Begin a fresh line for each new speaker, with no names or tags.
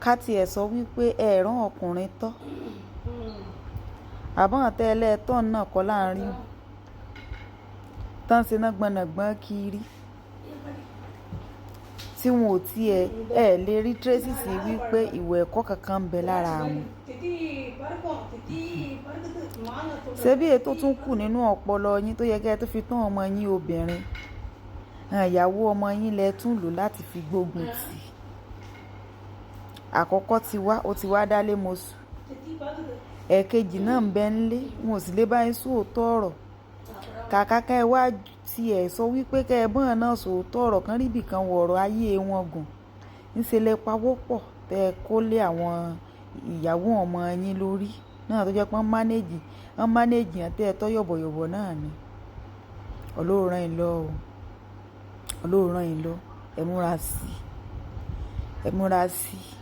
Ká tiẹ̀ sọ wípé ẹ̀ẹ̀rán ọkùnrin tọ́. Àbọ̀n tẹ́lẹ̀ tọ́ náà kọ́ láàrin tán ṣe ná gbọ̀nàgbọ̀n kiri tí wọn ò tiẹ̀ ẹ̀ lè rí tracy sí wípé ìwà ẹ̀kọ́ kankan ń bẹ lára wọn. Ṣebí èyí tó tún kù nínú ọpọlọ yín tó yẹ kí ẹ tó fi tán ọmọ yín obìnrin, ìyàwó ọmọ yín lẹ tún lò láti fi gbógun tì. Àkọ́kọ́ ti wá, ó ti wá dálé mọ́sù. Ẹ̀kejì náà ń bẹ ńlé, wọn ò sì lè bá yín sòótọ́ ọ̀rọ̀. Kàkà kẹ́ ẹ wá tiẹ̀ sọ wípé kẹ́ ẹ bọ́n náà sòótọ́ ọ̀rọ̀ kan ríbi kan wọ ọ̀rọ̀ ayé wọn gùn. Ńṣe lẹ pawọ́pọ̀ tẹ kó lé àwọn ìyàwó ọmọ yín lórí náà tó jẹ́ pé wọ́n manage yẹn tẹ́ ẹ tọ́ yọ̀bọ̀yọ̀bọ̀ náà ni. Ọlọ́run rán yín lọ o. Ọlọ́run rán yín lọ. Ẹ múra sí i. Ẹ múra sí i.